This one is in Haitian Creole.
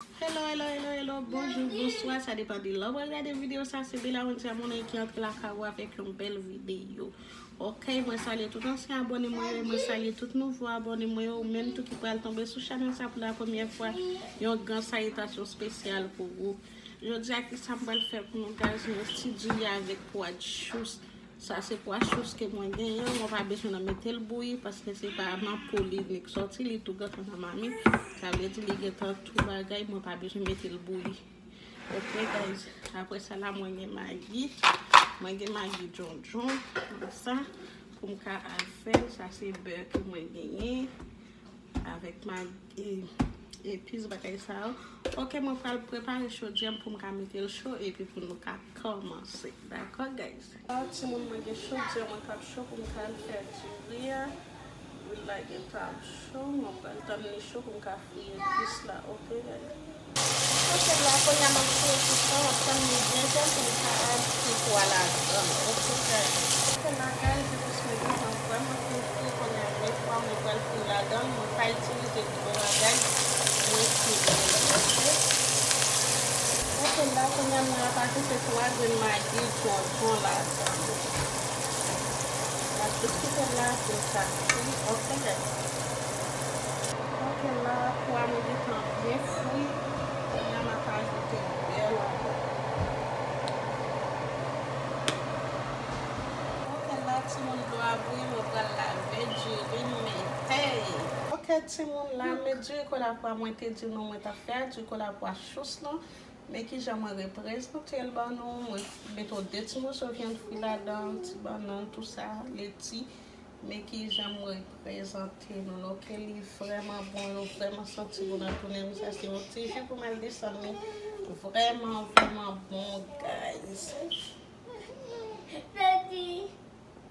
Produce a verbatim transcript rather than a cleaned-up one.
Hello, hello, hello, hello, bonjou, bonswa, sa depann de lè w pral gade videyo sa, se Bella Wendy Amonae ki antre lakay ou avèk yon bèl videyo. Ok, mwen salye tout ansyen abòne mwen yo, mwen salye tout nouvo abòne mwen yo, ou menm tou ki pral tonbe sou chanèl sa pou la premyè fwa, yon gran salitasyon espesyal pou ou. Jodi a, kisa m pral fè pou nou, guys, yon ti diri avèk pwa chous. Sa se pwa chous ke mwen genyen, mwen pa bezwen nan mete l bouyi, paske se pa nan po li nik sòti, li tou gentan nan mamit. Sa vle di li gentan tou bagay, mwen pa bezwen mete l bouyi. Ok, guys, apre sa la, mwen gen magi, mwen gen magi djondjon, konsa, pou m ka al fè l. Sa se bè ke mwen genyen, avèk magi, epis, bagay sa yo. Ok, mwen pral prepare chodyè m pou m ka mete l cho, epi pou nou ka kòmanse. Dakò, guys? Ah, timoun, mwen gen chodyè mwen k ap cho pou m ka al fè diri a. Lwil la gentan ap cho, mwen pral tann li cho pou m ka fouye epis la, ok, guys? Ok, la, kounye a m ap fouye epis la, m ap tann li byen cho pou m ka ajoute pwa ladan l, ok, guys? Ok, la, guys, epis mwen gentan vrèman fin fri, kounye a men pwa mwen pral fouye ladan l, mwen pa itilize dlo a, guys, mwen fouye l, ok? Ok, la, kounye a mwen ap ajoute twa grenn magi djondjon ladan l. M ap jis kite l la pou l ka fri, ok, guys? Ok, la, pwa mwen gentan byen fri. Kounye a m ap ajoute bè ladan. Ok, la, timoun, dlo a bouyi, mwen pral lave diri m, men hey! Ok, timoun, la, men diri kolapwa mwen te di nou mwen t ap fè a, diri kolapwa chous lan. Men kijan mwen reprezante l ban nou. Mwen mete de ti moso vyann fri ladan, ti bannann, tou sa, leti. Men kijan mwen reprezante nou, ok? Li vrèman bon, nou vrèman santi bon nan tounen m. Sa se yon ti ji pou m al desann li. Vrèman, vrèman bon, guys.